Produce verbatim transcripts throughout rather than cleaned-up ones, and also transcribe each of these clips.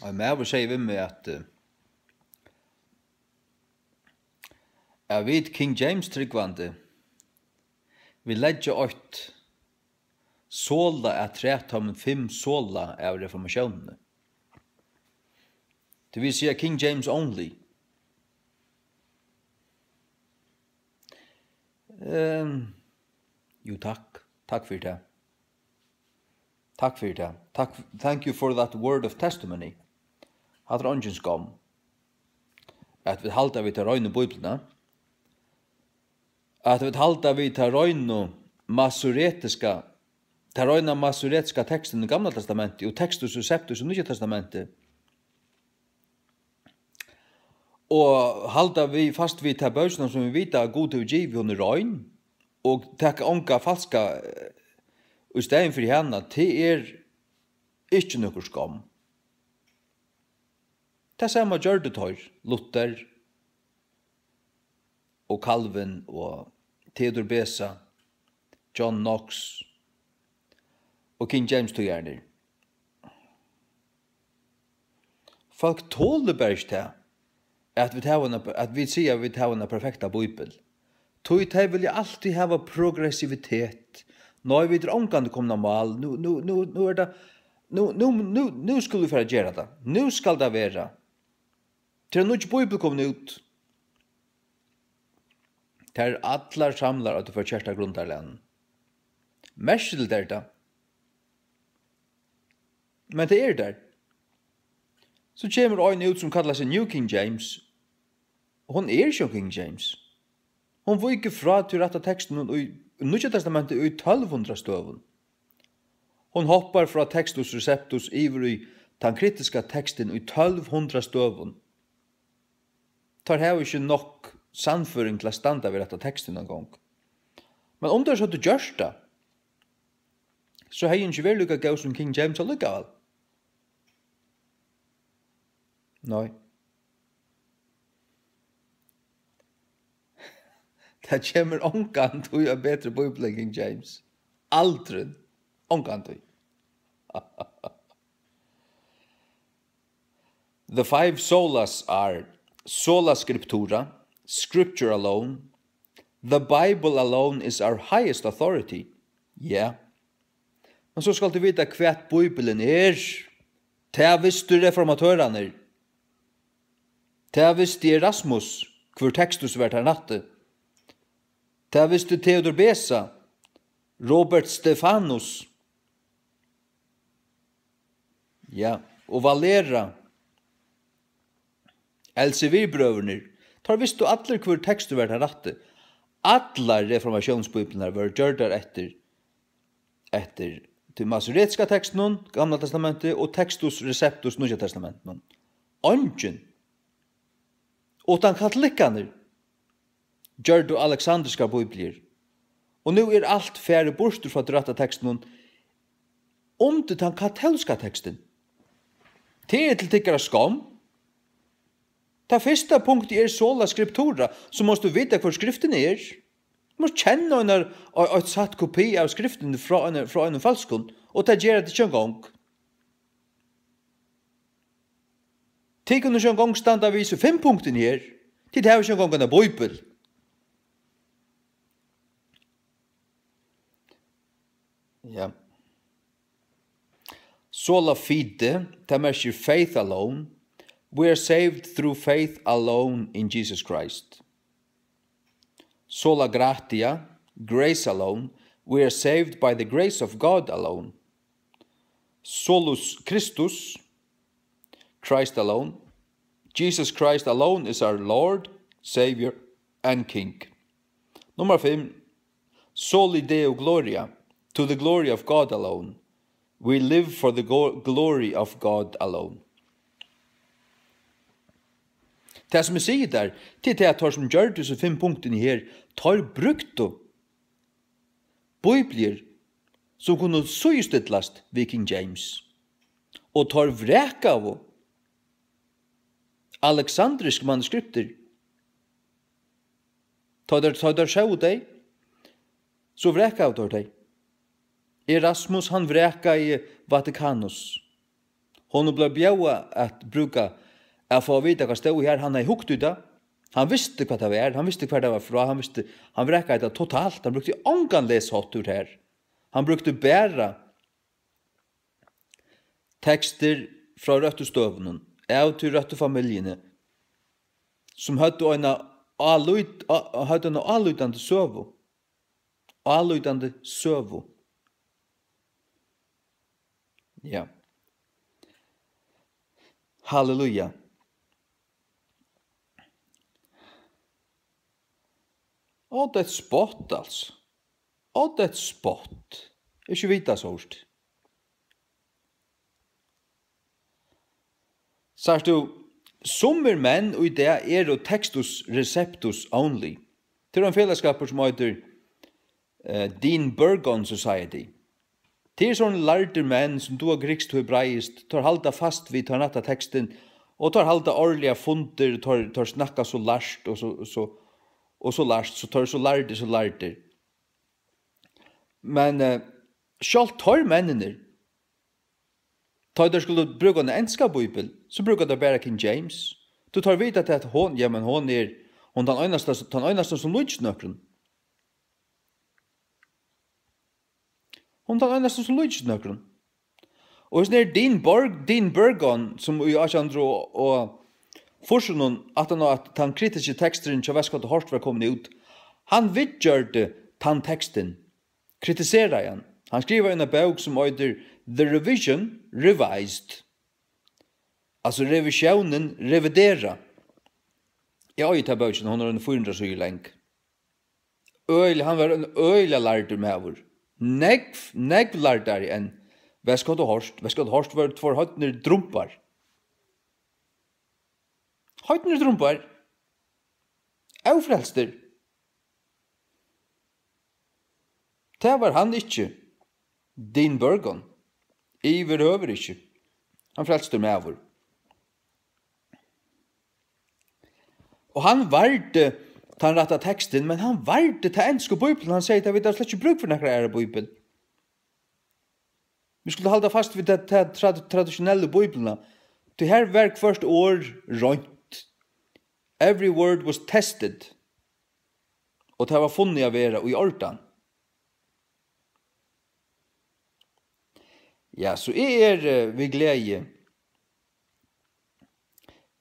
Ein maður segði við meg, at, eh, at vit King James trúgvandi, vit leggja eitt sola afturat teimum fimm sola av reformatiónini. Tað vil siga King James only. Ehm, jú, takk. Takk fyri tað. Takk fyri tað. Takk, thank you for that word of testimony. Hatta er eingin skomm. At vit halda við ta reinu Bíbliuna. At vit halda við ta reinu masoretiska, ta reina masoretiska tekstin í Gamla Testamenti og Textus Receptus í Nýggja Testamenti. Og halda vit fast við ta bókina, sum vit vita, at Gud hevur givið, hon er rein, og taka onga falska, eh, í staðin fyri hana, tað er ikki nøkur skomm. Tað sama gjørdu teir, Luther og Calvin og Theodor Beza, John Knox og King James-týðararnir. Fólk tola bara ikki tað, at vit hava eina, at vit siga, at vit hava eina perfekta bíbel. Tí tey vilja altíð hava progressivitet. Nei, vit eru ongantíð komin á mál. Nú, nú, nú, nú er tað, nú, nú, nú, nú skulu vit fara at gera tað. Nú skal tað vera. Tað er ein nýggj bíbel komin út. Tær eru allar samlar á tí forkerta grundarlagnum. Merkiligt er tað. Men tað eru tær. So kemur ein út, sum kallar seg New King James. Hon er ikki ein King James. Hon víkur frá tí rætta tekstinum í Nýggja Testamenti í tólv hundrað støðum. Hon hoppar frá Textus Receptus yvir í tann kritiska tekstin í tólv hundrað støðum. Teir hava ikki nokk sannføring til at standa við rætta tekstin eingong. Men um teir so høvdu gjørt tað, so hevði hon ikki verið líka góð sum King James allíkavæl. Nei. Tað kemur ongantíð ein betri bíbel enn King James. Aldrin. Ongantíð. The five solas are sola scriptura, scripture alone. The Bible alone is our highest authority. Ja. Men so skalt tú vita, hvat Bíbelin er. Tað vistu reformatørarnir. Tað visti Erasmus, hvør Textus var tann rætti. Tað visti Theodor Beza, Robert Stephanus, ja, og Valera, Elsevier-brøðurnir. Teir vistu allir, hvør Textus var tann rætti. Allar reformatiónsbíbliurnar vóru gjørdar eftir, eftir tí masoretiska tekstinum, Gamla Testamentið, og Textus Receptus, Nýggja Testamentinum. Eingin. Uttan katolikkarnir gjørdu aleksandriskar bíbliur. Og nú er alt farið burtur frá tí rætta tekstinum undir tann katólska tekstin. Tað er til tykkara skomm. Tað fyrsta punktið er sola scriptura, so mást tú vita, hvør skriftin er. Tú mást kenna einar, ei-, eitt satt kopi av skriftini frá einum, frá einum falskum, og tað gera tit ikki eingong. Tit kunnu ikki eingong standa við hesi fimm punktini her. Tit hava ikki eingong eina bíbel. Ja. Sola fide, tað merkir faith alone. We are saved through faith alone in Jesus Christ. Sola gratia, grace alone. We are saved by the grace of God alone. Solus Christus, Christ alone. Jesus Christ alone is our Lord, Savior, and King. Nummar fimm. Soli Deo Gloria, to the glory of God alone. We live for the go-, glory of God alone. Tað, sum eg sigi tær, til tað, at teir, sum gjørdu hesi fimm punktini her, teir brúktu bíbliur, sum kunnu síðustillast við King James. Og teir vrakaðu aleksandrisk manuskriptir. Tá teir, tá teir sóu tey, so vrakaðu teir tey. Erasmus, hann vrakaði Vatikanus. Honum bleiv bjóðað at brúka, at fáa at vita, hvat stóð her. Hann hevði hugt í tað. Hann visti, hvat tað var. Hann visti, hvar tað var frá. Hann visti, hann vrakaði tað totalt. Hann brúkti ongan lesihátt úr her. Hann brúkti bara tekstir frá røttu støðunum, av tí røttu familjuni, sum høvdu eina álít-, á-, høvdu eina álítandi søgu. Álítandi søgu. Ja. Halleluja. Á, tað er spott, altso. Á, tað er spott. Ikki vita so hurt. Sært tú, summir menn í dag eru textus receptus only. Tað er ein felagsskapur sum eitur, eh, Dean Burgon Society. Tað er sovorðnir lærdir menn sum duga grikskt og hebraiskt, teir halda fast við tann rætta tekstin, og teir halda árliga fundir, teir, teir snakka so lært og so, so, og so lært, so teir eru so lærdir, so lærdir. Men, eh, sjálvt teir menninir, tá teir skulu brúka ein enska bíbel, so brúka teir bara King James. Tú, teir vita at hon, ja, men hon er, hon tann einasta, tann einasta sum líkist nøkrum. Hon tann einasta sum líkist nøkrum. Og hesin er Dean Borg-, Dean Burgon, sum í átjan hundrað og fýrsunum, aftan á at tann kritiski teksturin hjá Westcott og Hort var komin út, hann viðgjørdi tann tekstin, kritiseraði hann. Hann skrivaði eina bók sum eitur The Revision Revised, altso Revisiónin Reviderað. Eg eigi ta bókina, hon er eini fýra hundrað síður long. Øgiliga, hann var ein øgiliga lærdur maður. Nógv, nógv lærdari enn Westcott og Hort. Westcott og Hort vóru tveir heidnir drumbar. Heidnir drumbar. Ófrelstir. Tað var hann ikki. Dean Burgon. Yvirhøvur ikki. Hann frelstur maður. Og hann vardi tann rætta tekstin, men hann vardi ta ensku bíbliuna. Hann segði, at vit hava slett ikki brúk fyri nakra aðra bíbel. Vit skuldu halda fast við ta, ta trad-, traditionellu bíbliuna. Tí her var hvørt orð roynt. Every word was tested. Og tað var funnið at vera í ordan. Ja, so eg eri, eh, við gleði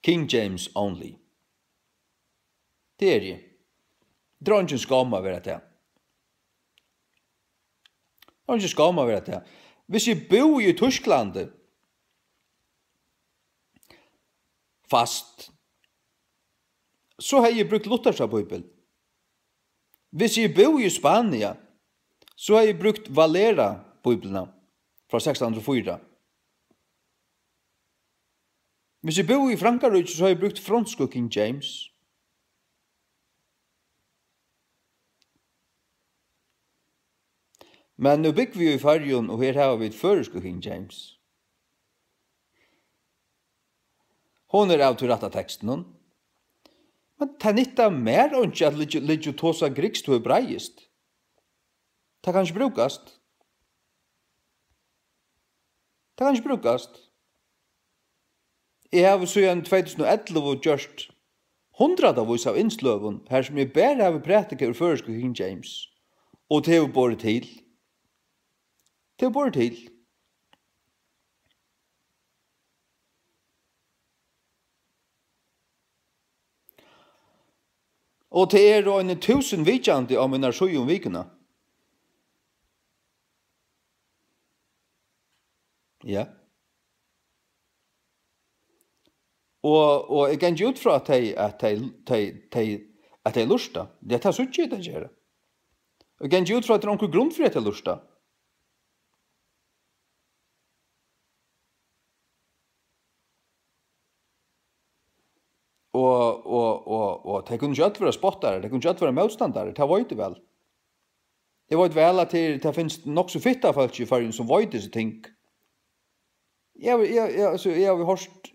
King James only. Tað eri eg. Tað er eingin skomm at vera tað. Tað er eingin skomm at vera tað. Hvis eg búði í Týsklandi, fast, so hevði eg brúkt Luthersa bíbel. Hvis eg búði í Spania, so hevði eg brúkt Valera-bíbliuna frá sekstan hundrað og fýra. Hvis eg búði í Frankaríki, so hevði eg brúkt fronsku King James. Men nú búgvi eg í Føroyum, og her hava vit føroysku King James. Hon er av tí rætta tekstinum. Men tað nyttar mær einki at liggja, liggja og tosa grikskt og hebraiskt. Tað kann ikki brúkast. Tað kann ikki brúkast. Eg havi síðan tvey túsund og ellivu gjørt hundraðavís av innsløgum, har sum eg bara havi prædikað úr føroysku King James. Og tað hevur borið til. Tað hevur borið til. Og tað eru eini túsund vitjandi á mínar síðu um vikuna. Ja. Og, og eg gangi út frá, at tey, at tey, tey, tey, at tey lurta. Ja, tað síggi eg, tey gera. Eg gangi út frá, at tað er onkur grund fyri, at tey lurta. Og, og, og, og tey kunnu ikki øll vera spottarar, tey kunnu ikki øll vera mótstandarar, tað veit eg væl. Eg veit væl, at tað, tað finst nokk so fitta fólk í Føroyum, sum veit hesi ting. Eg havi, eg, eg, altso, eg havi hoyrt,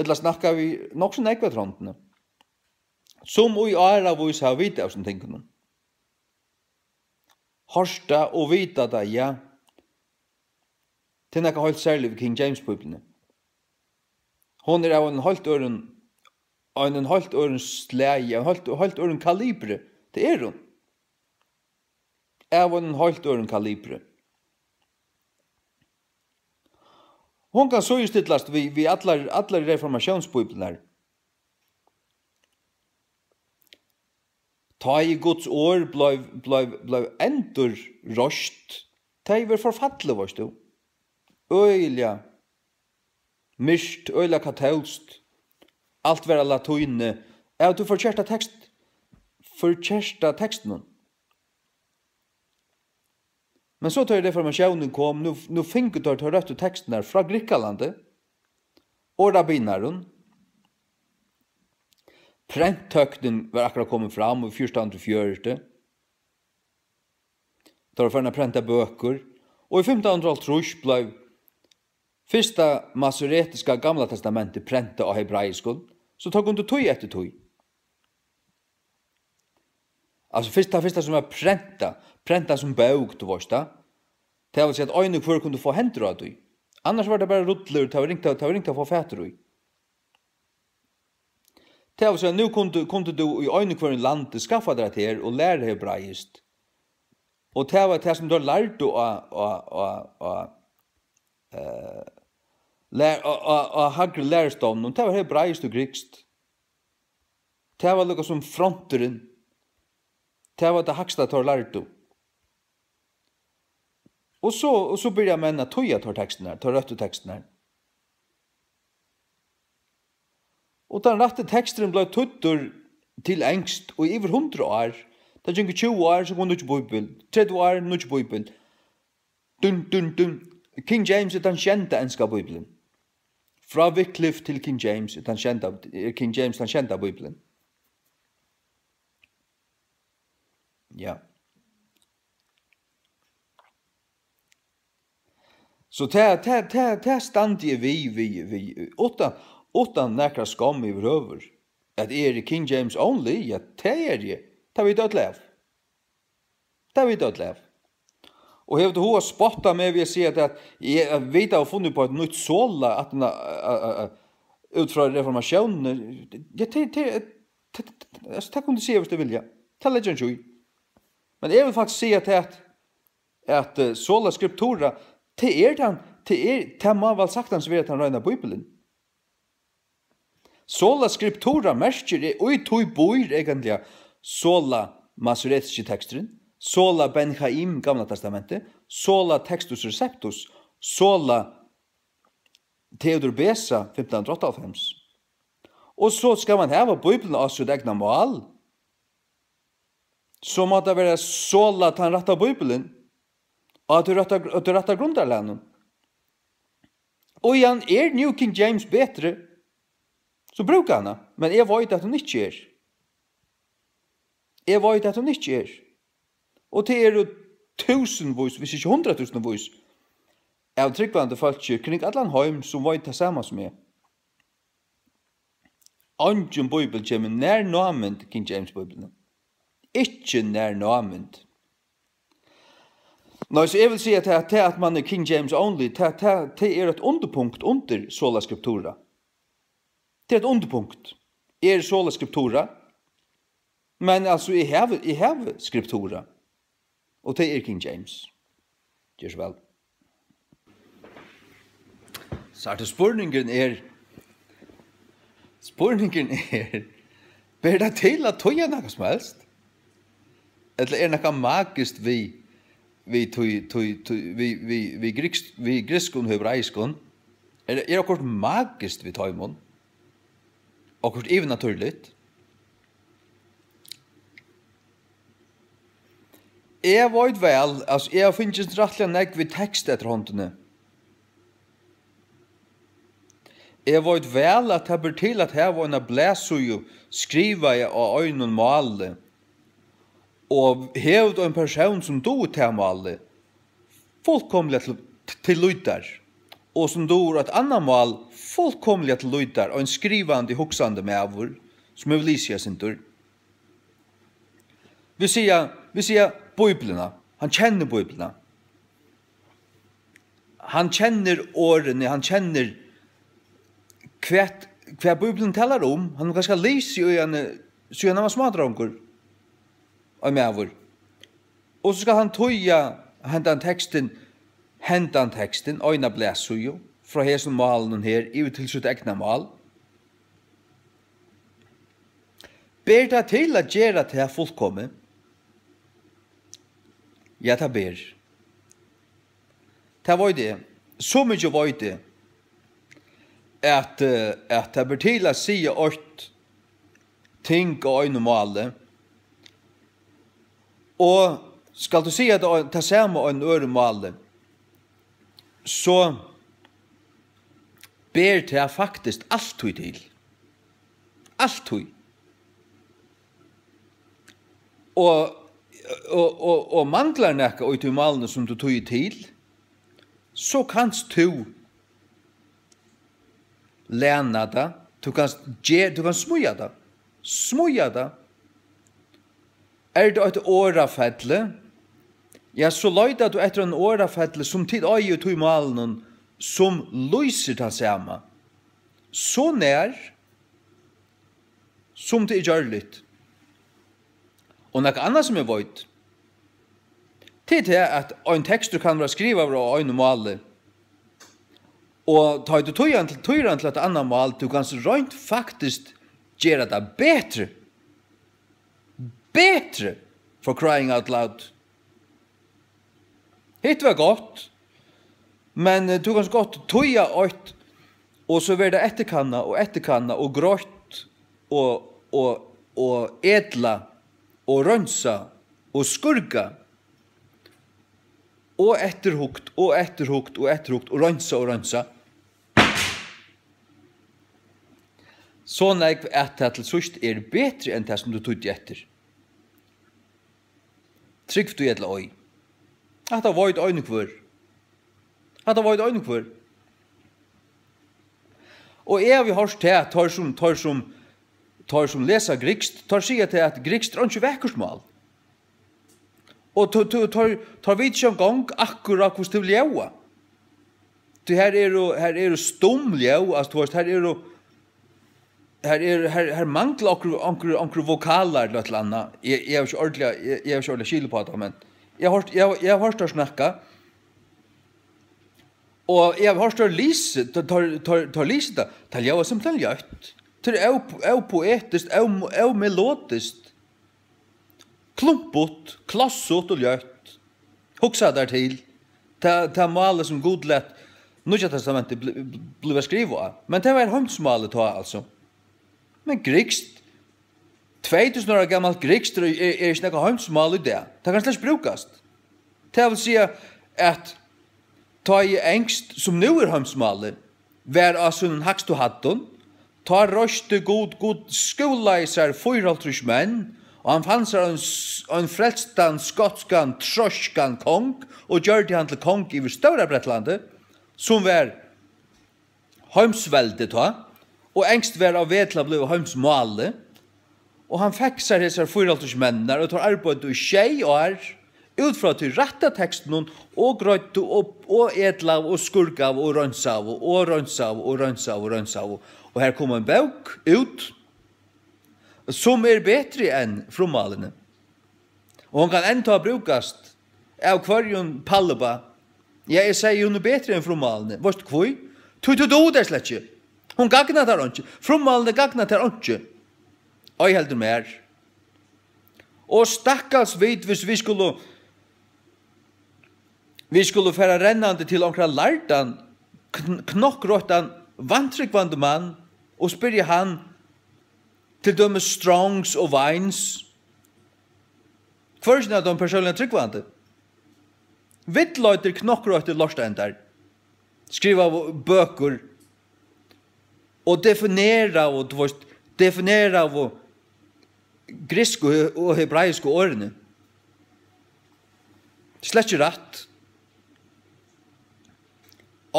ella snakkað við nokk so nógv av trondini, sum í áravís hava vitað av hesum tingunum. Hoyrt tað og vitað tað, ja. Tað er nakað heilt serligt við King James Bíbliuni. Hon er av einum heilt øðrum, einum heilt øðrum slagi, ein heilt, heilt øðrum kalibri. Tað er hon. Av einum heilt øðrum kalibri. Hon kann síðustillast við, við allar, allar reformatiónsbíbliurnar. Tá ið Guds orð bleiv, bleiv, bleiv endurreist, tað ið var forfallið, veitst tú. Øgiliga myrkt, øgiliga katólskt. Alt var á latíni. Av tí forkerta tekst, forkerta tekstinum. Men so tá reformatiónin kom, nú, nú fingu teir teir røttu tekstirnar frá Grikkalandi og rabbinarum. Prenttøknin var akkurát komin fram í fjúrtan hundrað og fjøruti. Teir vóru farin at prenta bøkur, og í fimtan hundrað og hálvtrýss bleiv fyrsta masoretiska Gamla Testamentið prentað á hebraiskum, so teir kundu tíð eftir tíð. Altso, fyrst, tað fyrsta sum var prentað, prentað sum bók, tú veitst tað. Tað vil siga, at ein og hvør kundi fáa hendur á tí. Annars var tað bara rullur, tað var ringt at, tað var ringt at fáa fatur í. Tað vil siga, nú kundi, kundi tú í ein og hvørjum landi skaffa tær hetta her og læra hebraiskt. Og tað var tað, sum teir lærdu á, á, á, á, eh, lær-, á, á, á hægri lærustovnum, tað var hebraiskt og grikskt. Tað var líka sum fronturin. Tað var tað hægsta, teir lærdu. Og so, og so byrja menn at týða teir tekstirnar, teir røttu tekstirnar. Og tann rætti teksturin bleiv týddur til enskt í yvir hundrað ár. Tað gingu tjúgu ár, so kom nýggj bíbel. Tretivu ár, nýggj bíbel. Dun, dun, dun. King James er tann sjeynda enska bíblian. Frá Wycliffe til King James er tann sjeynda, er King James tann sjeynda bíblian. Ja. So tað, tað, tað, tað standi eg við, við, við, uttan, uttan nakra skomm yvirhøvur, at eg eri King James only, ja, tað eri eg. Tað vita øll av. Tað vita øll av. Og hevur tú hug at spotta meg við at siga, at eg, at vit hava funnið upp á eitt nýtt sola, at, at, at, at, út frá reformatiónini, ja, tað, tað, tað, tað, altso, tað kunnu tit siga, viss tit vilja. Tað leggi eg ikki í. Men eg vil faktiskt siga tað, at, at, eh, sola scriptura, tað er tann, tað er, tað má væl saktans vera tann reina Bíblian. Sola scriptura merkir, í tí býr eigentliga sola masoretiski teksturin, sola Ben Chaim, Gamla Testamentið, sola Textus Receptus, sola Theodor Beza, fimtan hundrað og áttaoghálvfems. Og so skal man hava Bíbliuna á sítt egna mál, so má tað vera sola tann rætta Bíblian, á tí rætta, á tí rætta grundarlagnum. Og í hann er New King James betri, so brúk hana, men eg veit, at hon ikki er. Eg veit, at hon ikki er. Og tað eru túsundvís, viss ikki hundraðtúsundvís, av trúgvandi fólki kring allan heim, sum veit tað sama sum eg. Eingin bíbel kemur nær námynd King James Bíbliuni. Ikki nær námynd. Nei, so eg vil siga, at tað, tað, at man er King James only, tað, tað, tað er eitt undirpunkt undir sola scriptura. Tað er eitt undirpunkt. Er sola scriptura? Men altso, eg havi, eg havi scriptura. Og tað er King James. Ger so væl. So er tað spurningurin er, spurningurin er, ber tað til at týða nakað sum helst? Ella er nakað magiskt við, við tí, tí, tí, við, við, við griks-, við grikskum og hebraiskum? Er, er okkurt magiskt við teimum? Okkurt yvirnatúrligt? Eg veit væl, altso, eg havi fingið rættiliga nógv við tekst eftir hondini. Eg veit væl, at tað ber til at hava eina blaðsíðu skrivaða á einum máli, og hevur tú ein persón, sum dugir tað málið fullkomiliga til, til lýtar, og sum dugir eitt annað mál fullkomiliga til lýtar, ein skrivandi, hugsandi maður, sum hevur lisið eitt sindur, vit siga, vit siga Bíbliuna, hann kennir Bíbliuna. hann kennir orðini, hann kennir hvat, hvat Bíblian talar um. Hann hevur kanska lisið í henni, síðan hann var smádrongur, ein maður. Og so skal hann týða hendan tekstin, hendan tekstin, eina blaðsíðu, frá hesum málinum her, yvir til sítt egna mál. Ber tað til at gera tað fullkomið? Ja, tað ber. Tað veit eg. So mikið veit eg, at, eh, at tað ber til at siga eitt ting á einum máli, og skalt tú siga tað, tað sama á einum øðrum máli, so ber tað faktiskt altíð til. Altíð. Og, og, og, og manglar nakað í tí málinum, sum tú týðir til, so kanst tú læna tað, tú kanst ge-, tú kanst smíða tað. Smíða tað. Er tað eitt orðafelli? Ja, so leita tú eftir einum orðafelli, sum tit eiga í tí málinum, sum lýsir tað sama. So nær, sum tað er gjørligt. Og nakað annað, sum eg veit, tað er tað, at ein tekstur kann vera skrivaður á einum máli, og tá ið tú týðir hann til, týðir hann til eitt annað mál, tú kanst reint faktiskt gera tað betri. Betri, for crying out loud. Hitt var gott, men, eh, tú kanst gott týða eitt, og so verður tað eftirkannað og eftirkannað og greitt og, og, og etlað og reinsað og skurkað og eftirhugt og eftirhugt og eftirhugt og reinsað og reinsað. So nógv, at tað til síðst er betri enn tað, sum tú týddi eftir. Trúgv tí ella ei. Hatta veit ein og hvør. Hatta veit ein og hvør. Og eg havi hoyrt tað, teir sum, teir sum, teir sum lesa grikskt, teir siga tað, at grikskt er einki vakurt mál. Og teir, teir, teir, teir vita ikki eingong akkurát, hvussu tað vil ljóða. Tí her eru, her eru stumm ljóð, altso, tú veist, her eru, her eru, her, her mangla onkru, onkru, onkru vokalar ella eitt ella annað. Eg, eg havi ikki ordiliga, eg, eg havi ikki ordiliga skil uppá tað, men eg havi hoyrt, eg havi, eg havi hoyrt teir snakka. Og eg havi hoyrt teir lýsa, teir, teir, teir, teir lýsa tað, tað ljóðar simpelthen ljótt. Tað er ó-, ópoetiskt, ó-, ómelodiskt. Klumput, klossut og ljótt. Hugsa tær til. Tað, tað málið, sum Gud læt Nýggja Testamentið bli-, blíva skrivað á. Men tað var heimsmálið tá, altso. Men grikskt, tvey túsund ára gamalt grikskt er, er, er ikki nakað heimsmál í dag. Tað kann slett ikki brúkast. Tað vil siga, at tá ið enskt, sum nú er heimsmálið, var á sínum hægstu hæddum, tá reisti Gud, Gud skúlaði sær fýraoghálvtrýss menn, og hann fann sær ein s-, ein frelstan skotskan, troyskan kong, og gjørdi hann til kong yvir Stóra Bretlandi, sum var heimsveldi tá, og enskt var á veg til at blíva heimsmálið, og hann fekk sær hesar fýraoghálvtrýss menninar, og teir arbeiddu í sjey ár út frá tí rætta tekstinum, og greiddu og, og etlaðu og skurkaðu og reinsaðu og reinsaðu og reinsaðu og reinsaðu. Og her kom ein bók út, sum er betri enn frummálini. Og hon kann enntá brúkast av hvørjum Palba. Ja, eg segði, hon er betri enn frummálini. Veitst tú hví? Tí tú dugir tað slett ikki. Hon gagnar tær einki. Frummálini gagna tær einki. Ei heldur mær. Og stakkals vit, hvis vit skulu, vit skulu fara rennandi til onkran lærdan, kn-, knokkroyttan, vantrúgvandi mann og spyrja hann, til dømis Strongs og Vines. Hvør er av teimum persónliga trúgvandi? Villleiddir, knokkroyttir lortendar skriva bøkur og definera og, tú veist, definera og griksku og hebraisku orðini. Slett ikki rætt.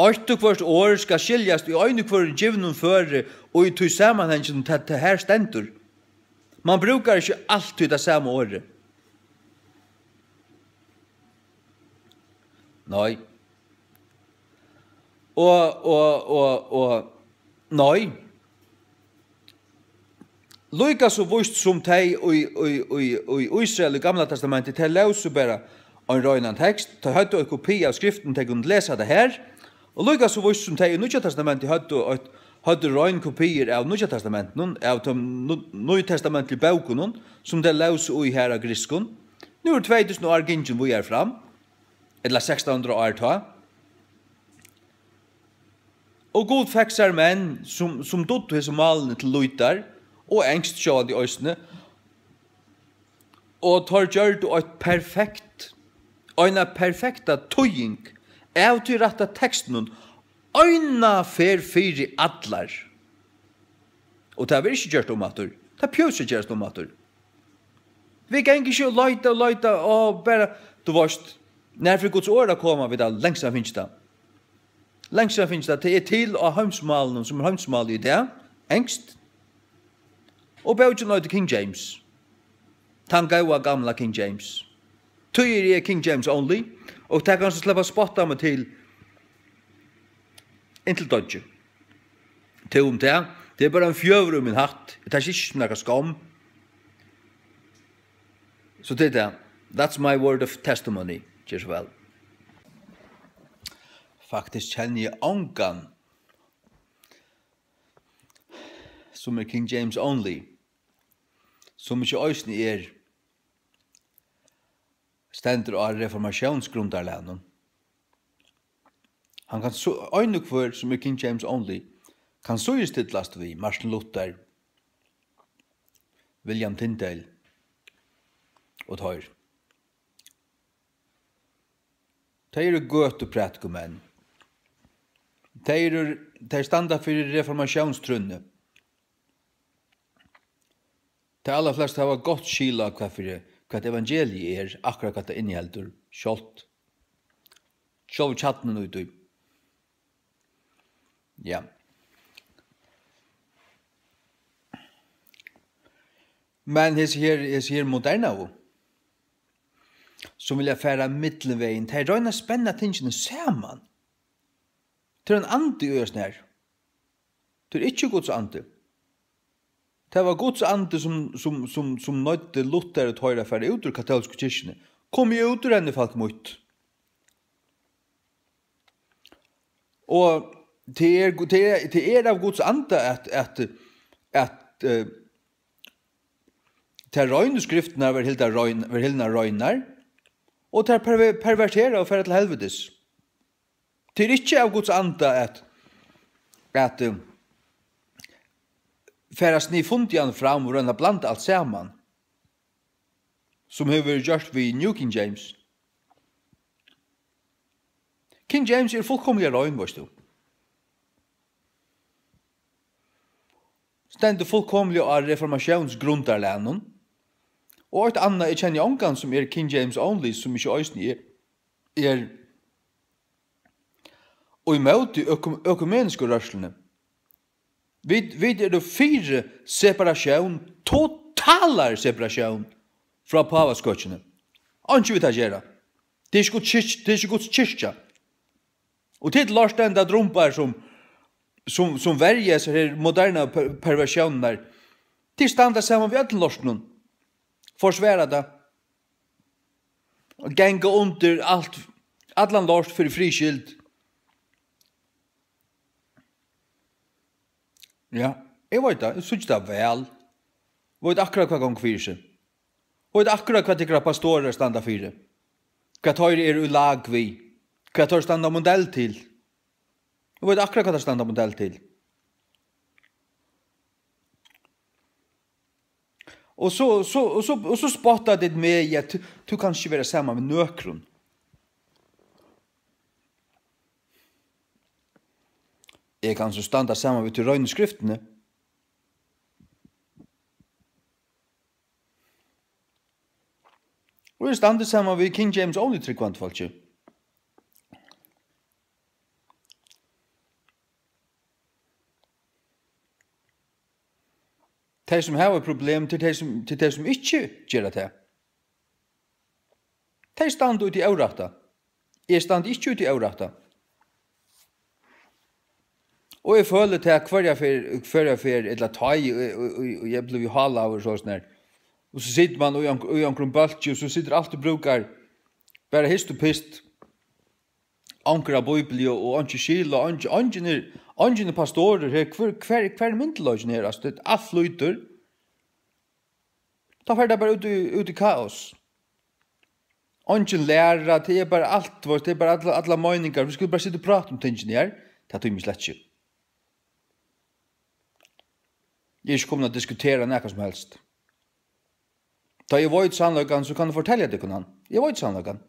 Eitt og hvørt orð skal skiljast í einum hvørjum givnum føri og í tí samanhanginum, tað, tað her stendur. Man brúkar ikki altíð tað sama orðið. Nei. Og, og, og, og, nei. Líka so víst sum tey í, í, í, í Ísrael í Gamla Testamenti, tey lósu bara ein reinan tekst, tey høvdu ein kopi av skriftini, tey kundu lesa tað har, og líka so víst sum tey í Nýggja Testamenti høvdu eitt, høvdu rein kopiir av Nýggja Testamentinum, av teimum nú-, nýtestamentligu bókunum, sum tey lósu í har á grikskum. Nú er tvey túsund ár gingin víðari fram, ella sekstan hundrað ár tá. Og Gud fekk sær menn, sum, sum dugdu hesi málini til lýtar, og enskt sjálvandi eisini, og teir gjørdu eitt perfekt, eina perfekta týðing av tí rætta tekstinum, eina ferð fyri allar. Og tað verður ikki gjørt um aftur. Tað behøvist ikki gerast um aftur. Vit ganga ikki og leita og leita og bara, tú veist, nær fer Guds orð at koma, vit hava langsamfingið tað. Langsamfingið tað, tað er til á heimsmálinum, sum er heimsmálið í dag, enskt. Og bókin eitur King James. Tann góða gamla King James. Tí eri eg King James only, og tað kanst tú sleppa at spotta meg til inntil doyggi. Tú um tað, tað er bara ein fjøður í mín hatt. Eg taki ikki sum nakra skomm. So tað er tað. That's my word of testimony. Ger so væl. Faktiskt kenni eg ongan, sum er King James only, sum ikki eisini er, stendur á reformatiónsgrundarlagnum. Hann kann so, ein og hvør, sum er King James only, kann síðustillast við Martin Luther, William Tyndale og teir. Tey eru gøtuprædikumenn. Tey eru, tey standa fyri reformatiónstrúnni. Tey allarflestu hava gott skil á, hvat fyri, hvat evangeliið er, akkurát hvat tað inniheldur, sjálvt, sjálvur kjarnin í tí. Ja. Men hesi her, hesi her modernaðu, sum vilja fara millumvegin, tey royna at spenna tingini saman. Tað er ein andi í hesum her. Tað er ikki Guds andi. Tað var Guds andi, sum, sum, sum, sum noyddi Luther og teir at fara út úr katólsku kirkjuni. Komið út úr henni, fólk mítt. Og tað er, tað er, tað er av Guds anda at, at, at, eh, tær reinu skriftirnar verða hildar rein-, verða hildnar reinar, og tær perver-, pervertera og fara til helvitis. Tað er ikki av Guds anda at, at, eh, fara snifundian fram og royna at blanda alt saman, sum hevur verið gjørt við New King James. King James er fullkomiliga rein, veitst tú. Stendur fullkomiliga á reformatiónsgrundarlagnum. Og eitt annað, eg kenni ongan, sum er King James only, sum ikki eisini er, er ímóti økum-, økumenisku rørsluni. Vit, vit eru fyri separatión, totalar separatión frá pávaskøkjuni. Einki við tað at gera. Tað er ikki Guds kirkja, tað er ikki Guds kirkja. Og tit lortandi drumbar sum, sum, sum verja hesar her moderna per-, perversiónirnar, tit standa saman við øllum lortinum. Forsvara tað. Og ganga undir alt, allan lort fyri friðskyld. Ja, eg veit tað, eg síggi tað væl. Veit akkurát, hvat gongur fyri seg. Veit akkurát, hvat tykkara pastorar standa fyri. Hvat teir eru í lag við. Hvat teir standa modell til. Eg veit akkurát, hvat teir standa modell til. Og so, so, og so, og so spotta tit meg, ja, tú, tú kanst ikki vera saman við nøkrum. Eg kann so standa saman við tí reinu skriftini. Og eg standi saman við King James Only trúgvandi fólki. Tey, sum hava eitt problem, til tey, sum, til tey, sum ikki gera tað. Tey standa í tí órætta. Eg standi ikki í tí órætta. Og eg føli tað hvørja ferð, hvørja ferð, ella tá eg, eg, eg, eg, eg blívi hálaður soleiðis her. Og so situr mann í onk-, í onkrum bólki, og so situr alt og brúkar bara hist og pist. Onkur av Bíbliu og einki skil, og einki, eingin er, eingin er pastorur her. Hvør, hvar, hvar er myndugleikin her? Altso, tað er alt flýtur. Tá fer tað bara út í, út í kaos. Eingin læra, tað er bara alt, veitst, tað er bara allar, allar meiningar. Vit skulu bara sita og práta um tingini her. Tað tími eg slett ikki. Eg eri ikki komin at diskutera nakað sum helst. Tá eg veit sannleikan, so kann eg fortelja tykkum hann. Eg veit sannleikan.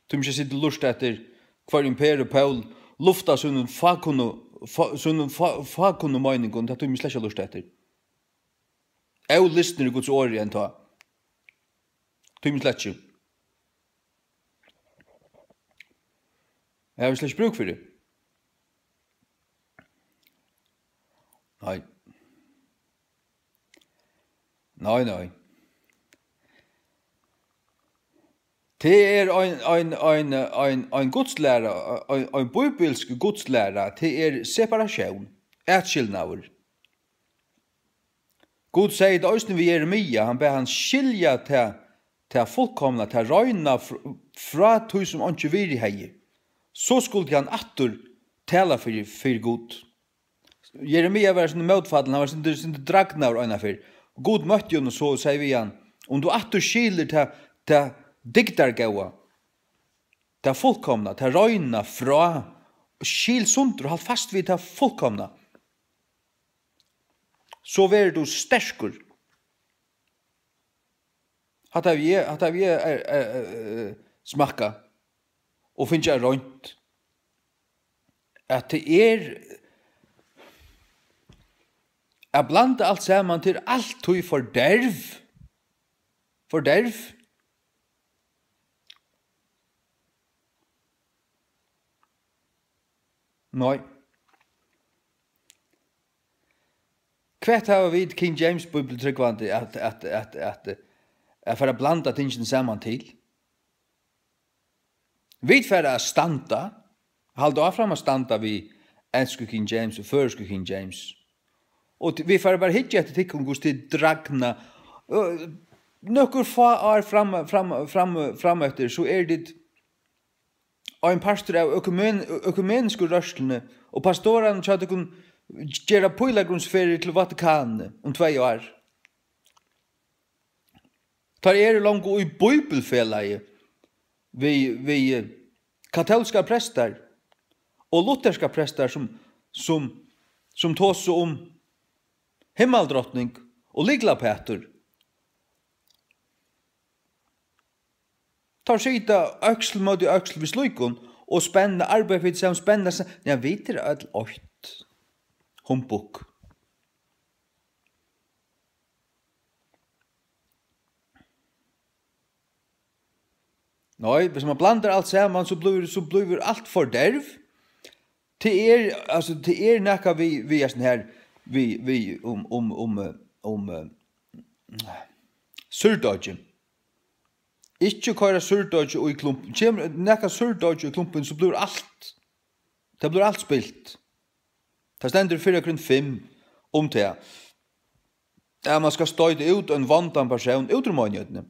Tú mist sita og lurta eftir hvørjum Per og Pól lufta sínum fákunnu, fá-, sínum fá-, fákunnu meiningum, tað tú mist slett ikki lurta eftir. Ólistnir í Guds orði enn tá. Tú mist slett ikki. Eg havi slett ikki brúk fyri. Nei. Nei, nei. Tað er ein, ein, ein, ein, ein gudslæra, ein, ein bíbilsk gudslæra, tað er separatión, atskilnaður. Gud segði tað eisini við Jeremia, hann bað hann skilja tað, tað fullkomna, tað reina fr-, frá tí, sum einki virði hevði. So skuldi hann aftur tala fyri, fyri Gud. Jeremia var eitt sindur mótfallin, hann var eitt sindur, sindur dragnaður einaferð. Gud møtti honum so og segði við hann: "Um tú aftur skilir tað, tað dygdargóða, tað fullkomna, tað reina frá, skil sundur, halt fast við tað fullkomna, so verður tú sterkur." Hatta havi eg, hatta havi eg, eh, eh, eh, smakkað og fingið roynt, at tað er at blanda alt saman, tað er altíð forderv. Forderv. Nei. Hvat hava vit King James bíbliutrúgvandi at, at, at, at, at fara at blanda tingini saman til? Vit fara at standa, halda áfram at standa við ensku King James og føroysku King James. Og t-, vit fara bara at hyggja eftir tykkum, hvussu tit dragna. Og nøkur fá ár fram, fram, fram, fram eftir, so eru tit ein partur av økumen-, økumenisku rørsluni, og pastorarnir hjá tykkum gera pílagrímsferðir til Vatikanið um tvey ár. Teir eru longu í bíbilfelagi við, við katólskar prestar og lutherskar prestar, sum, sum, sum tosa um himmaldrotning og lyklapatur. Teir sita øksl móti øksl við slíkum og spenna, arbeiða fyri tað sama, spenna seg. Ja, vit eru øll eitt. Humbug. Nei, hvis man blandar alt saman, so blívur, so blívur alt forderv. Tað er, altso, tað er nakað við, við hesum her, við, við, um, um, um, eh, um, eh, súrdeiggið. Ikki koyra súrdeiggið í klump. Kemur nakað súrdeiggj í klumpin, so blívur alt, tað blívur alt spilt. Tað stendur í Fyrra Korint fimm um tað, at man skal stoyta út ein vondan persón út úr meinigheitina.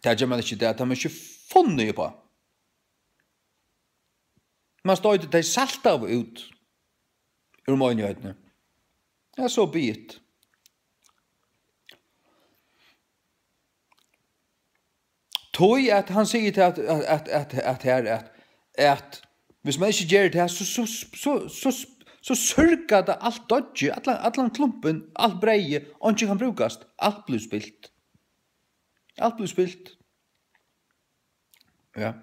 Tað ger man ikki í dag, tað er ikki funnið uppá. Man stoytir tey saltaðu út úr meinigheitina. Ja, so be it. Tí at hann sigur til at, at, at, at, at her, at, at hvis man ikki ger tað, so, so, so, so, so, so sørgar tað alt deiggið, allan, allan klumpin, alt breyðið, einki kann brúkast, alt blívur spilt. Alt blívur spilt. Ja.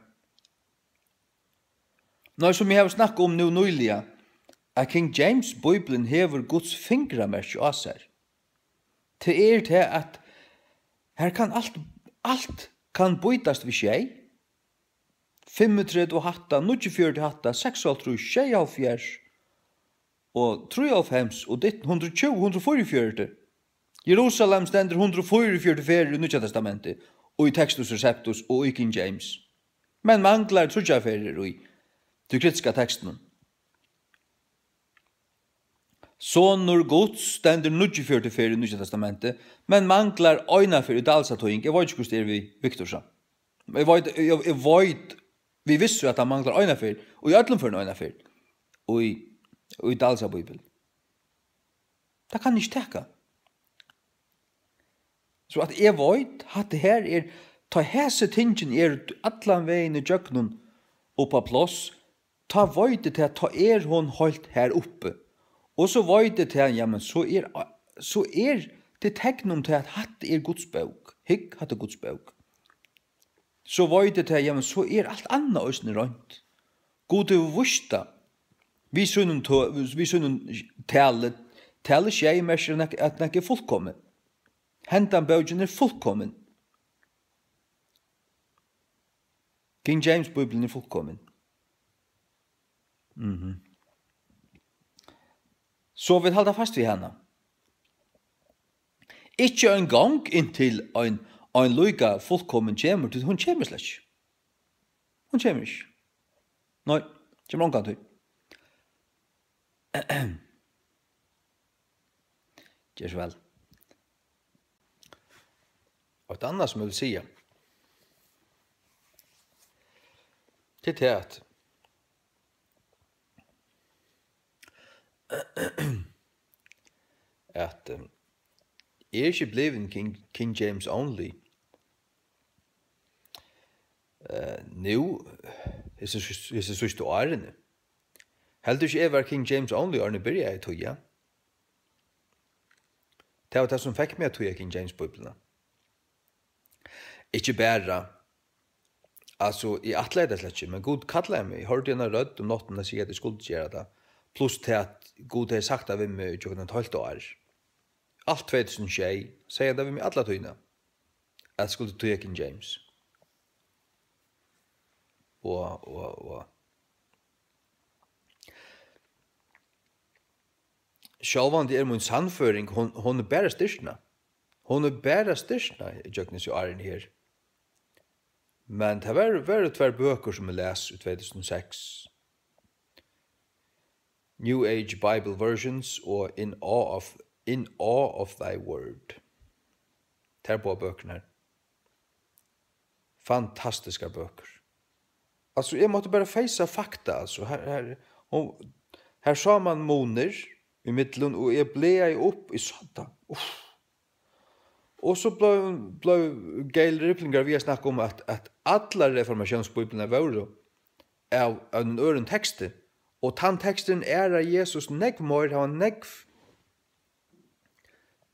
Nei, sum eg havi snakkað um nú nýliga, at King James Bíblian hevur Guds fingramerki á sær. Tað er tað, at her kann alt, alt kann býtast við sjey. Fimmogtretivu hatta, níggjuogfjøruti hatta, seksoghálvtrýss, sjeyoghálvfjerðs og trýoghálvfems og dittin, hundrað og tjúgu, hundrað og fýraogfjøruti. Jerusalem stendur hundrað og fýraogfjøruti ferðir í Nýggja Testamenti, og í Textus Receptus og í King James. Men manglar tríggjar ferðir í tí kritiska tekstinum. Sonur Guds stendur níggjuogfjøruti ferð í Nýggja Testamenti, men manglar eina ferð í Dálsa týðing. Eg veit ikki, hvussu tað er við Viktorsa. Eg veit, eg, eg veit, vit vissu, at hann manglar eina ferð, og í øllum førum eina ferð, í, í Dálsa bíbel. Tað kann eg ikki taka. So at eg veit, hatta her er, tá hesi tingini eru allan vegin ígjøgnum upp á pláss, tá veit eg tað, tá er hon heilt har uppi. Og so veit eg tað, jamen, so er, so er tað tekn um tað, at hatta er Guds bók. Hygg, hatta er Guds bók. So veit eg tað, jamen, so er alt annað eisini reint. Gud hevur víst tað. Við sínum tø-, við sínum tali, tali sjey merkir, at nakað, at nakað er fullkomið. Hendan bókin er fullkomin. King James Bíblian er fullkomin. Mhm. So vit halda fast við hana. Ikki eingong inntil ein, ein líka fullkomin kemur, tí hon kemur slett ikki. Hon kemur ikki. Nei, kemur ongantíð. Ger so væl. Og eitt annað, sum eg vil siga, tað er tað, at, at, eh, eg eri ikki blivin King, King James only. Eh, nú, hesi, hesi síðstu árini. Heldur ikki, eg var King James only, áðrenn eg byrjaði at týða. Tað var tað, sum fekk meg at týða King James Bíbliuna. Ikki bara, altso, eg ætlaði tað slett ikki, men Gud kallaði meg. Eg hoyrdi eina rødd um náttina siga, at eg skuldi gera tað. Pluss tað, at Gud hevði sagt tað við meg í gjøgnum eitt hálvt ár. Alt tvey túsund og sjey, segði hann tað við meg alla tíðina, at eg skuldi týða King James. Og, og, og. Sjálvandi er mín sannføring, hon, hon er bara styrknað. Hon er bara styrknað ígjøgnum hesi árini her. Men tað var, vóru tvær bøkur, sum eg las í tvey túsund og seks. New Age Bible Versions og In Awe of, In Awe of Thy Word. Tær báðar bøkurnar. Fantastiskar bøkur. Altso, eg mátti bara feisa fakta, altso. Her, her, hon, her sá man munir ímillum, og eg blaðaði upp í satan. Uff. Og so bleiv, bleiv Gail Riplinger við at snakka um, at, at allar reformatiónsbíbliurnar vóru av, av einum øðrum teksti. Og tann teksturin ærar Jesus nógv meir, hann var nógv,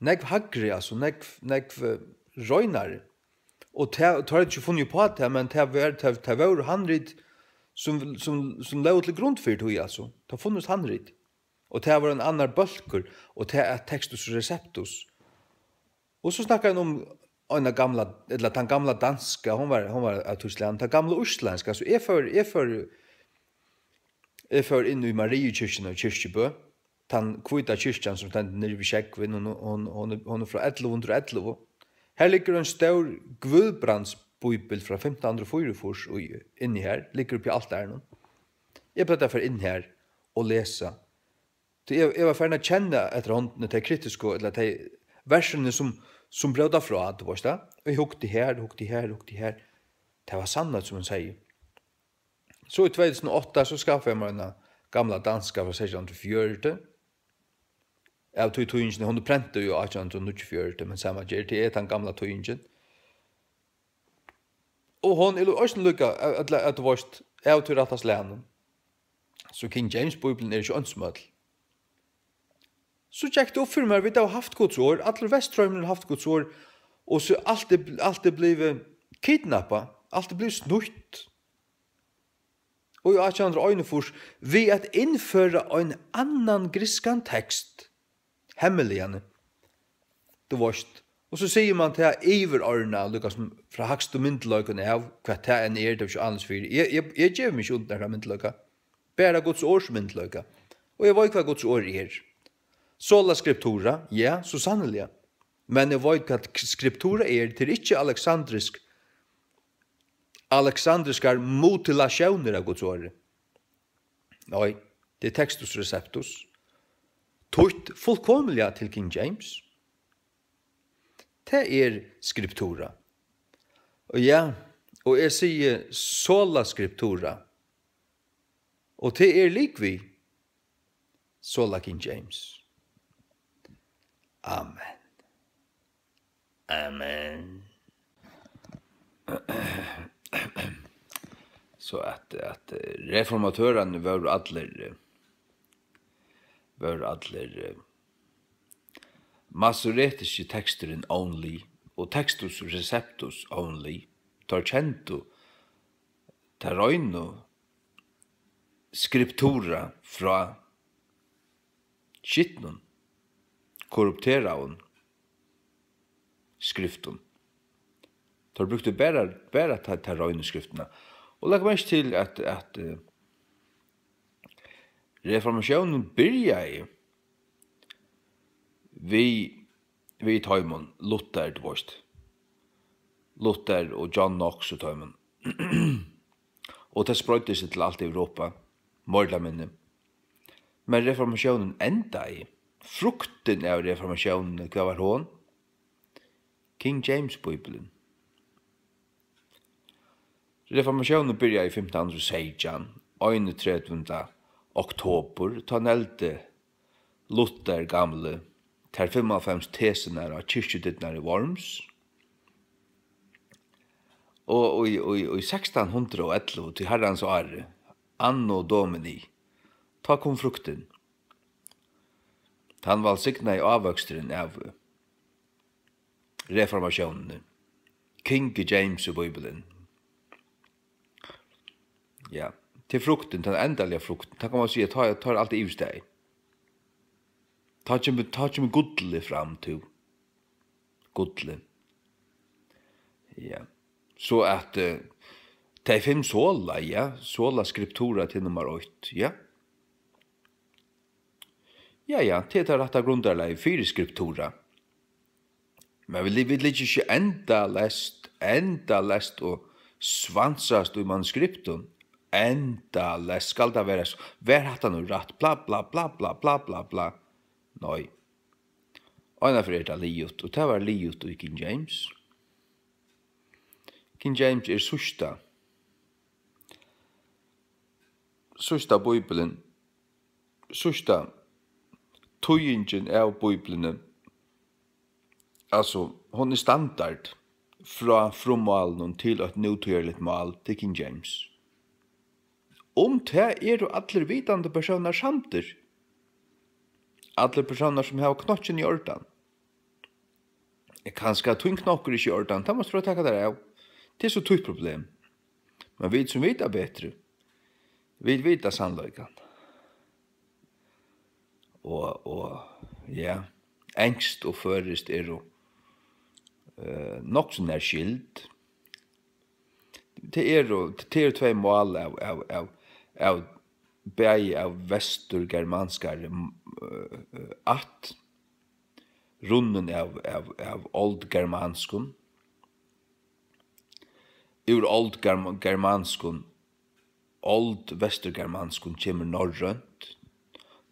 nógv hægri, altso nógv, nógv, eh, reinari. Og tað, tað er ikki funnið upp á tað, men tað var, tað, tað vóru handrit, sum, sum, sum lógu til grund fyri tí, altso. Tað funnist handrit. Og tað var ein annar bólkur, og tað er Textus Receptus. Og so snakkar hann um eina gamla, ella tann gamla danska, hon var, hon var av Týsklandi, tann gamla íslendska, so eg fór, eg fór, eg fór inn í Mariukirkjuna í Kirkjubø, tann hvíta kirkjan sum stendur niðri við sjógvin, hon, hon, hon, er- hon er frá ellivu hundrað og ellivu. Har liggur ein stór Guðbrandsbíbel frá fimtan hundrað og fýraogfýrs í, inni har, liggur uppi á altarinum. Eg plagdi at fara inn har og lesa. Tí eg, eg var farin at kenna eftir hondini tey kritisku, ella tey versini sum, sum bróta frá, tú veist tað. Og eg hugdi her, hugdi her, hugdi her. Tað var sannheit, sum hon segði. So í tvey túsund og átta, so skaffaði eg mær eina gamla danska frá seytjan hundrað og fjøruti. Av tí týðingini, hon er prentað í átjan hundrað og níggjuogfjøruti, men sama ger, tað er tann gamla týðingin. Og hon er eisini líka, ella at tú veist, av tí rætta slagnum. So King James Bíblian er ikki eins um øll. So gekk tað upp fyri mær, vit hava havt Guds orð, allur Vesturheimurin hevur havt Guds orð, og so alt er, alt er blivið kidnappað, alt er blivið snýtt. Og í átjan hundrað og einogfýrs, við at innføra ein annan grikskan tekst, hemmiligan, tú veist. Og so sigur man tað yvirordnað, líka sum frá hægstu myndugleikum av, hvat tað enn er, tað er ikki annars fyri. Eg, eg, eg gevi meg ikki undir nakran myndugleika. Bara Guds orðs myndugleika. Og eg veit, hvat Guds orð er. Sola scriptura, ja, so sanniliga. Men eg veit, hvat k-, scriptura er, tað er ikki aleksandrisk, aleksandriskar mutilatiónir av Guds orði. Nei, tað er Textus Receptus. Týtt fullkomiliga til King James. Tað er skriptura. Og ja, og eg sigi sola skriptura. Og tað er líkvið sola King James. Amen. Amen. So at, at, eh, reformatørarnir vóru allir, eh, vóru allir, eh, masoretiski teksturin only og Textus Receptus only. Teir kendu ta reinu skriptura frá skitnum, korrupteraðum skriftum. Teir brúktu bara, bara ta, ta reinu skriftina. Og legg merki til, at, at, eh, reformatiónin byrjaði við, við teimum, Luther, tú veist. Luther og John Knox og teimum. Og tað spreiddi seg til alt Europa, meira ella minni. Men reformatiónin endaði, fruktin av reformatiónini, hvat var hon? King James Bíblian. Reformatiónin byrjaði í fimtan hundrað og seytjan, einogtretivu oktobur, tá negldi Luther gamli tær fimmoghálvfems tesurnar á kirkjudyrnar í Worms. Og í, í, í sekstan hundrað og ellivu, tí Harrans ári, anno Domini, tá kom fruktin. Tann vælsignaði ávøksturin av reformatiónini, King James í Bíblian. Ja, til fruktin, tann endaliga fruktin, tá kann man siga, tá, tá er alt yvirstaðið. Tá kemur, tá kemur gullið fram, tú. Gullið. Ja. So at, eh, tey fimm sola, ja, sola scriptura til nummar eitt, ja. Ja, ja, tað er tað rætta grundarlagið fyri skriptura. Men vit, vit liggja ikki endaleyst, endaleyst og svansast í manuskriptum. Endaleyst skal tað vera so. Var hatta nú rætt? Bla, bla, bla. Nei. Einaferð er tað liðugt, og tað var liðugt í King James. King James er síðsta, síðsta Bíbilin, síðsta týðingin av Bíbliuni, altso, hon er standard frá frummálinum til eitt nútíðarligt mál, tað er King James. Um tað eru allir vitandi persónar samdir. Allir persónar, sum hava knokkin í ordan. Eh, kanska tín knokkur er ikki í ordan, tá mást tú bara taka tær av. Tað er so títt problem. Men vit sum vita betri, vit vita sannleikan. Og, og, ja, enskt og føroyskt eru, eh, nokk so nær skyld. Tað eru, tað eru tvey mál av, av, av, av, bæði av vesturgermanskari, eh, ætt, runnin av, av, av oldgermanskum. Úr oldgerm-, germanskum, oldvesturgermanskum kemur norrønt.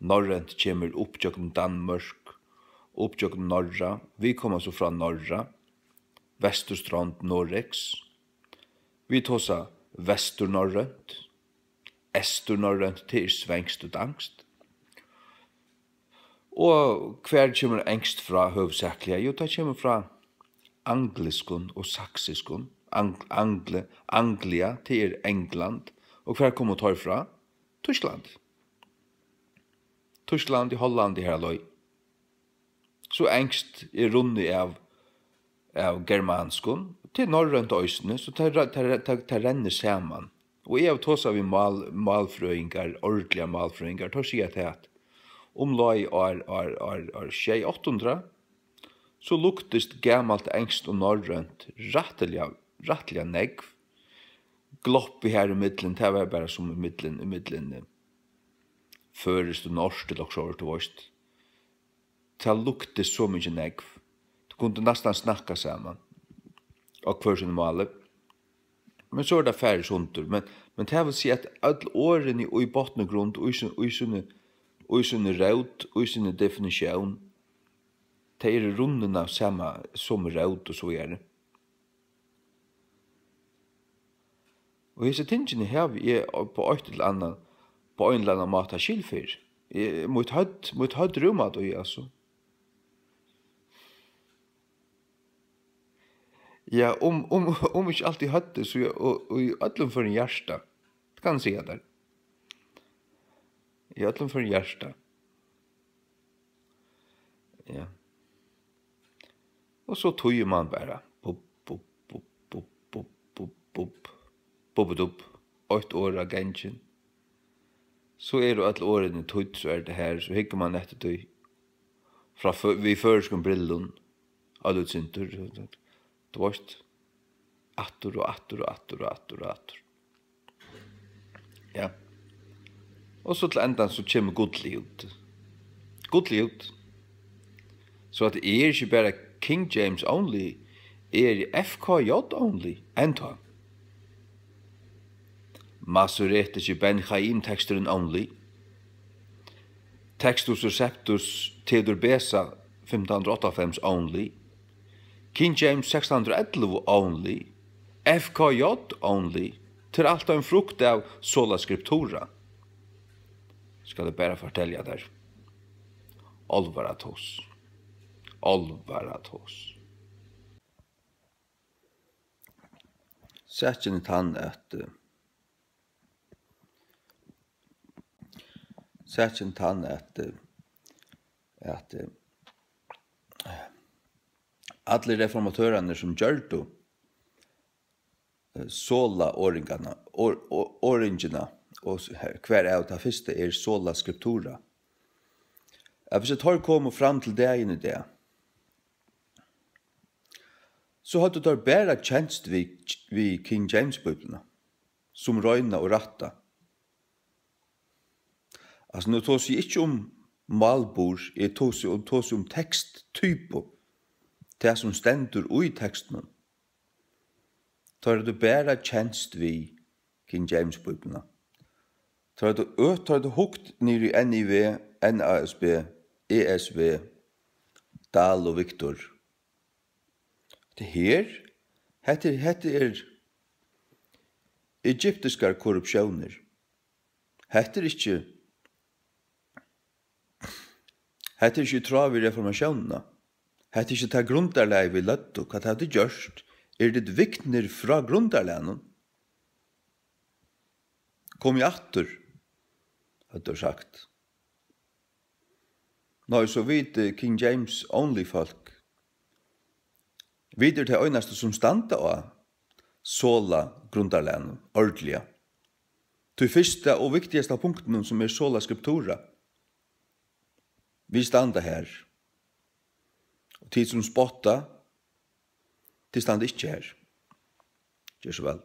Norrønt kemur upp gjøgnum Danmørk, upp gjøgnum Norra. Vit koma so frá Norra, vesturstrond Noregs. Vit tosa vesturnorrønt. Eysturnorrønt, tað er svenskt og danskt. Og hvar kemur enskt frá høvuðsakliga? Jú, tað kemur frá angliskum og saksiskum. Ang-, Angli-, Anglia, tað er England. Og hvar komu teir frá? Týskland. Týskland, í Hollandi, har leið. So enskt er runnið av, av germanskum. Tað er norrønt eisini, so tað re-, tað re-, tað, tað rennur saman. Og eg havi tosað við mál-, málfrøðingar, ordiligar málfrøðingar, teir siga tað, at umleið ár, ár, ár, ár sjey, átta hundrað, so luktist gamalt enskt og norrønt rættiliga, rættiliga nógv. Gloppið har ímillum, tað var bara sum ímillum, ímillum, eh, føroyskt og norskt, ella okkurt, tú veist. Tað luktist so mikið nógv. Tú kundi næstan snakka saman á hvør sínum máli. Men so er tað farið sundur. Men, Men tað vil siga, at øll orðini í botn og grund, í sín, í síni, í síni rót, í síni definitión, tey eru runnin av sama, somu rót og so víðari. Og hesi tingini havi eg á, á eitt ella annað, á ein ella annan máta skil fyri. Eg, mítt høvd, mítt høvd rúmar tí, altso. Ja, um, um, um ikki alt í høvdi, so í, og, og í øllum førum hjarta. Tað kann eg siga tær. Í øllum førum hjarta. Ja. Og so týðir mann bara. Bup, bup, bup, bup, bup, bup, bup. Bup, bup, bup. Eitt orð á gangin. So eru øll orðini týdd, so er tað her, so hyggur mann eftir tí. Frá fø-, við føroyskum brillum, á lítsintur, so, so, tú veist, aftur og aftur og aftur og aftur og aftur. Ja. Og so til endan, so kemur gullið út. Gullið út. So at tað er ikki bara King James only, er F K J only, enntá. Masoretische Ben Chaim teksturin only. Textus Receptus Theodor Beza fimtan hundrað og áttaoghálvfems only. King James sekstan hundrað og ellivu only. F K J only. Tað er alt ein frukt av sola scriptura. Skal eg bara fortelja tær. Álvara tós. Álvara tós. Sakin er tann, at, eh, sakin er tann, at, eh, at, eh, allir reformatørarnir, sum gjørdu, eh, sola orðingarnar, or-, or-, orðingina, og s-, her, hvarav tað fyrsta er sola scriptura, at hvis teir komu fram til dagin í dag, so høvdu teir bara kenst við, við King James Bíbliuna, sum reina og rætta. Altso, nú tosi eg ikki um málburð, eg tosi um, tosi um teksttypu, tað sum stendur í tekstinum. Teir høvdu bara kenst við King James Bíbliuna. Teir høvdu ø-, teir høvdu hugt niður í N I V, N A S B, E S V, Dahl og Victor. Hetta her, hetta er, hetta er egyptiskar korruptiónir. Hetta er ikki, hetta er ikki í tráð við reformatiónina. Hetta er ikki tað grundarlagið, vit løgdu. Hvat hava tit gjørt? Eru tit viknir frá grundarlagnum? Komið aftur, høvdu teir sagt. Nei, so vit, eh, King James only fólk, vit eru tey einastu, sum standa á sola grundarlagnum, ordiliga. Tí fyrsta og viktigasta punktinum, sum er sola scriptura. Vit standa har. Og tit, sum spotta, tit standa ikki har. Ger so væl.